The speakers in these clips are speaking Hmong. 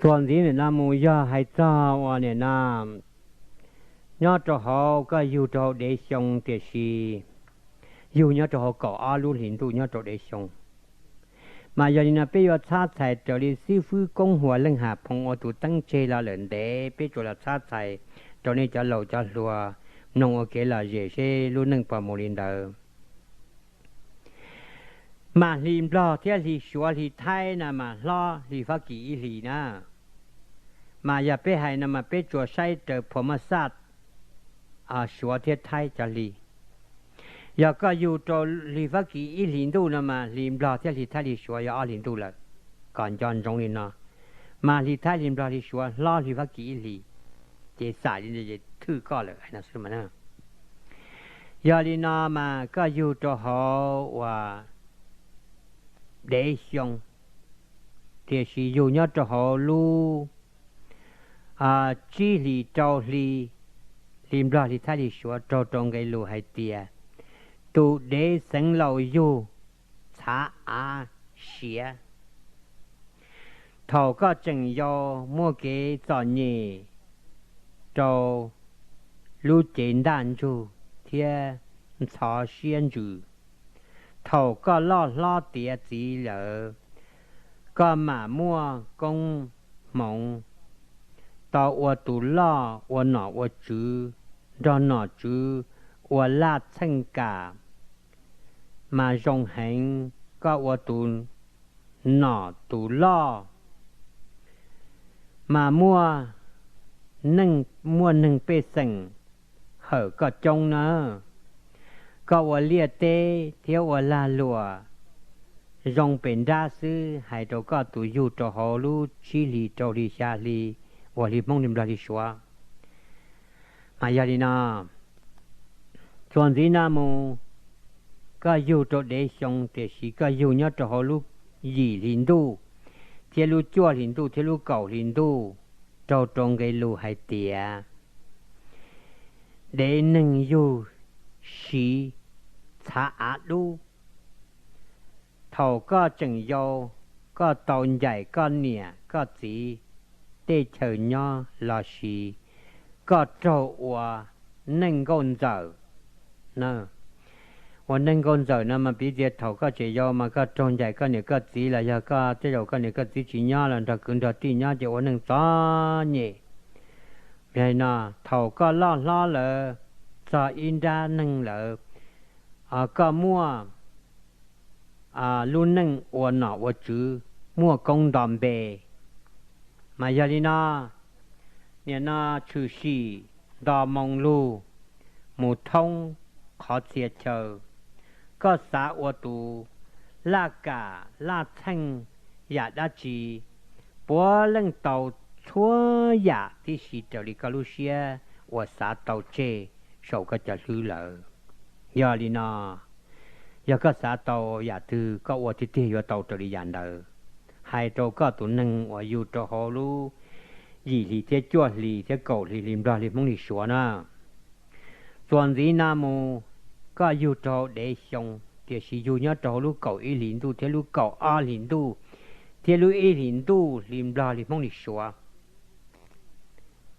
Txuas ntxiv nim no mus yog hais txog uas nim no nyob rau hauv, koj yug rau hauv dev xyoo, tiam sis yug nyob rau hauv kaum ob lub hlis ntuj nyob rau dev xyoo. Mas yog li no peb yuav txhab txhais raws li xib fwb Koob Huas Leej Ham Phoo ua tus teeb tseg los lawm ntev, peb tsuas los txhab txhais rau nej cov laus cov hluas mloog ua kev lom zem seb lub neej puas mus li ntawd. Mas hlis Nplog thiab hlis Suav hlis Thaib no mas hlob hlis Fab Kis ib hlis na. Mas yog peb hais no mas peb tsuas saib raws phua maj xaj Suav thiab Thaib cov hli. Yog koj yug rau hlis Fab Kis ib hlis ntuj no mas hlis Nplog thiab hlis Thaib hlis Suav yog ob hlis ntuj lawm. Kom nco ntsoov li no, mas hlis Thaib hlis Nplog hlis Suav hlob hlis Fab Kis ib hlis, ces xam li ntawd ces thwj koj lawm no. Yog li no mas koj yug rau hauv uas dev xyoo, tiam sis yug nyob rau hauv lub tsib hlis rau hli, hlis Nplog hlis Thaib hlis Suav raug rau nqe lus hais tias tus dev xeev laus yug txhav av siav. Thaum koj tseem yau muaj kev txom nyem rau lub cev ntaj ntsug thiab ntxhov siab ntsws. Thaum koj loj hlob tiav txiv lawm, koj mam muaj koob hmoov, tau ua tus loj ua nom ua tswv, nrog nom tswv ua laj txheej kam, mas zoo heev. Koj ua tus nom tus loj, mas muaj neeg, muaj neeg pej xeem hawm koj coob na. Koj ua liaj teb thiab ua lag luam zoo pem nrab xwb, hais rau koj tus yug rau hauv lub tsib hlis rau hli xya hli uas hli Hmoob hli Nplog hli Suav. Mas yog li no, txuas ntxiv no mus, koj yug rau dev xyoo, tiam sis koj yug nyob rau hauv lub yim hli ntuj thiab lub cuaj hli ntuj thiab lub kaum hli ntuj, raug rau nqe lus hais tias dev neeg yug siv txhav av dub. Thaum koj tseem yau, koj tau ncaim koj niam koj txiv tej chaw nyob los sis koj raug ua neej nkauj ntxawm. Ua neej nkauj ntxawm no mas piv txwv thaum koj tseem yau mas koj raug ncaim koj niam koj txiv los yog koj tej zaum koj niam koj txiv tsis nyob los nrog kwv nrog tij nyob ces ua neej txom nyem. Yog li no, thaum koj loj hlob lawm, txog ib nrab neeg lawm, koj muaj lub neej ua nom ua tswv, muaj koob nto npe. Mas yog li no, nim no tshwm sim nto moo lug mus thoob qhov txhia chaw, koj xav ua tus laj kam laj txheej yam dab tsi, puav leej tau txhua yam tib si raws li koj lub siab uas xav tau tseg saum koj cov hlwb lawm. Yog li no, yog koj xav tau yam twg koj ua tiag tiag yuav tau raws li yam ntawd. Hais rau koj tus neeg uas yug rau hauv lub yim hlis thiab cuaj hlis thiab kaum hli hli Nplog hli Hmoob hli Suav na. Txuas ntxiv no mus, koj yug rau hauv dev xyoo, tiam sis yug nyob rau hauv lub kaum ib hlis ntuj thiab lub kaum ob hlis ntuj thiab lub ib hlis ntuj hli Nplog hli Hmoob hli Suav,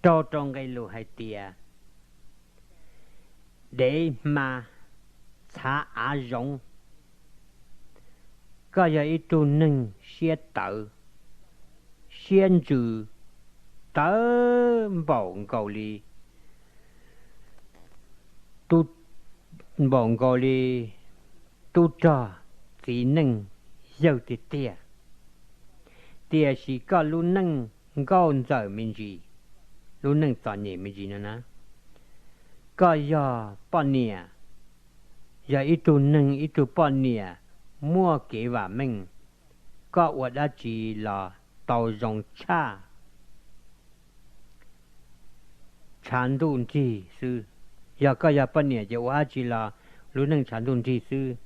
raug rau nqe lus hais tias dev hma txhav av zoov. Koj yog ib tug neeg siab tawv, siab ntsws, tawv npaum nkaus li, tub, npaum nkaus li tub rog txiv neej yawg tiag tiag. Tiam sis koj lub neej nkauj ntxawm me ntsis, lub neej txom nyem me ntsis no na. Koj yog poj niam, yog ib tug neeg ib tug poj niam muaj kev vam meej, koj ua dab tsi los tau zoo tshaj tshav ntuj nrig xwb. Yog koj yog poj niam ces ua dab tsi los lub neej tshav ntuj nrig xwb.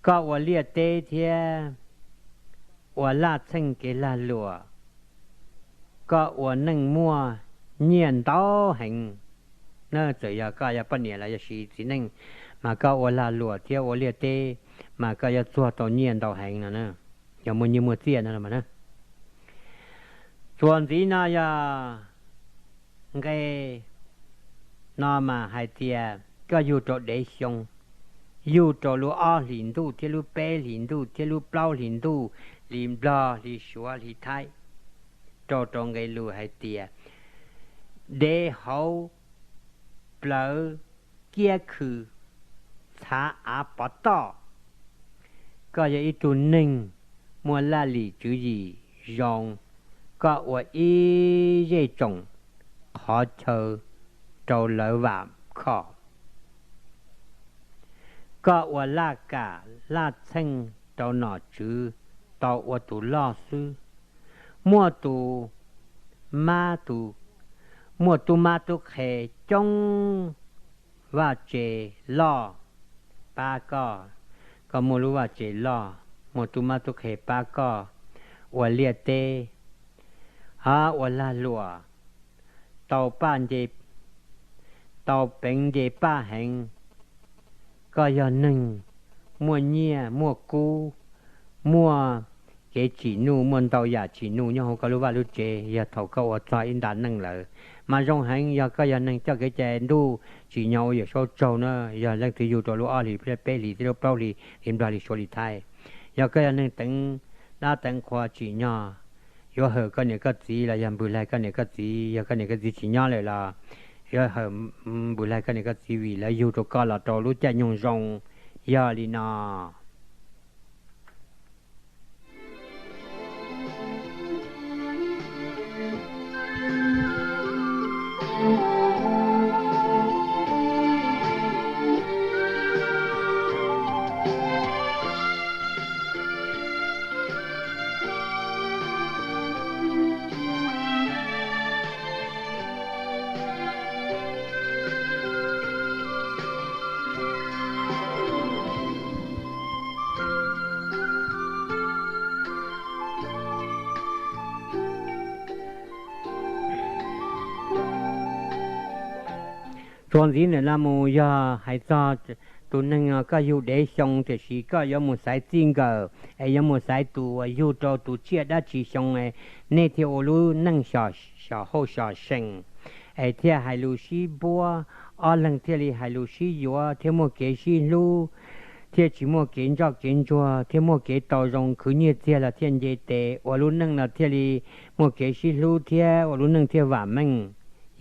Koj ua liaj teb thiab ua laj txheej kev lag luam, koj ua neej muaj nyiaj ntau heev. Txawm yog koj yog poj niam los yog siv txiv neej, mas koj ua lag luam thiab ua liaj teb, mas koj yuav txuag tau nyiaj ntau heev no, yog muaj nyiaj muaj txiaj no mas. Txuas ntxiv no yog nqe no mas hais tias koj yug rau dev xyoo, yug rau lub ob hlis ntuj thiab lub peb hlis ntuj thiab lub plaub hlis ntuj, hli Nplog, hli Suav, hli Thaib, rau rau nqe lus hais tias dev hauv plawv kiab khw txhav av pov toj. Koj yog ib tug neeg muaj laj lim tswv yim zoo, koj ua ib zej tsoom qhov chaw rau lawv vam khom. Koj ua laj kam laj txheej rau nom tswv tau ua tus loj xwb. Muaj tus mab tus, muaj tub mab tub qhe coob vaj tse loj pab koj. Koj muaj lub vaj tse loj, muaj tub mab tub qhe pab koj ua liaj teb, ua lag luam, tau paj nce, tau peev nce paj heev. Koj yog neeg muaj nyiaj muaj kub, muaj kev tsim nuj, muaj ntau yam tsim nuj nyob hauv koj lub vaj lub tsev. Yog thaum koj ua txog ib nta neej lawm mas zoo heev. Yog koj yog neeg coj kev cai ntuj tsim nyog ua Yawm Saub tsaug na, yog leej twg yug rau lub ob hlis, peb hlis thiab lub plaub hlis, hli Nplog, hli Suav, hli Thaib, yog koj yog neeg teev dab teev qhua tsim nyog yuav hawm koj niam koj txiv los yog npws laig koj niam koj txiv, yog koj niam koj txiv tsis nyob lawm los yuav hawm npws laig koj niam koj txiv vim lawv yug rau koj los rau lub caij nyoog zoo. Yog li no. Txuas ntxiv ntawm no mus yog hais txog tus neeg koj yug dev xyoo, tiam sis koj yuav mus xaiv txij nkawm es yuav mus xaiv tus uas yug rau tus tsiaj dab tsi xyoo, nej thiaj ua lub neej xyom hauj xyom seem, es thiaj hais lus sib npuab, ob leeg thiaj li hais lus sib yuav thiab muaj kev sib hlub, thiaj tsis muaj kev ntsoj kev ntsuag thiab muaj kev tau zoo, khwv nyiaj txiag los thiaj nce tes, ua lub neej los thiaj li muaj kev sib hlub thiab ua lub neej thiaj vam meej.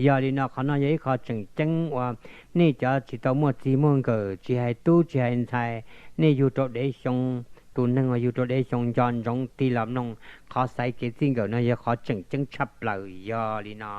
Yog li no, qhov no yog ib qho tseem ceeb uas nej cov tsis tau muaj txij muaj nkawm, tsis hais tub tsis hais ntxhais, nej yug rau dev xyoo, tus neeg uas yug rau dev xyoo nco ntsoov tig los mloog qhov xaiv kev txij nkawm no yog qhov tseem ceeb tshaj plaws. Yog li no.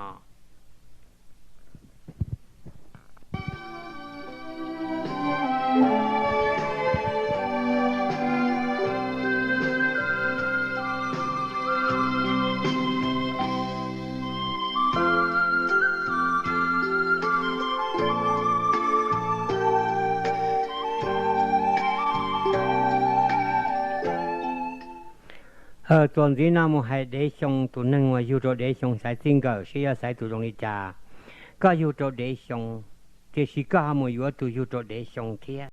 Txuas ntxiv no mus hais dev xyoo, tus neeg uas yug rau dev xyoo xaiv txij nkawm seb yuav xaiv tus zoo li cas. Koj yug rau dev xyoo, tiam sis koj ho mus yuav tus yug rau dev xyoo thiab.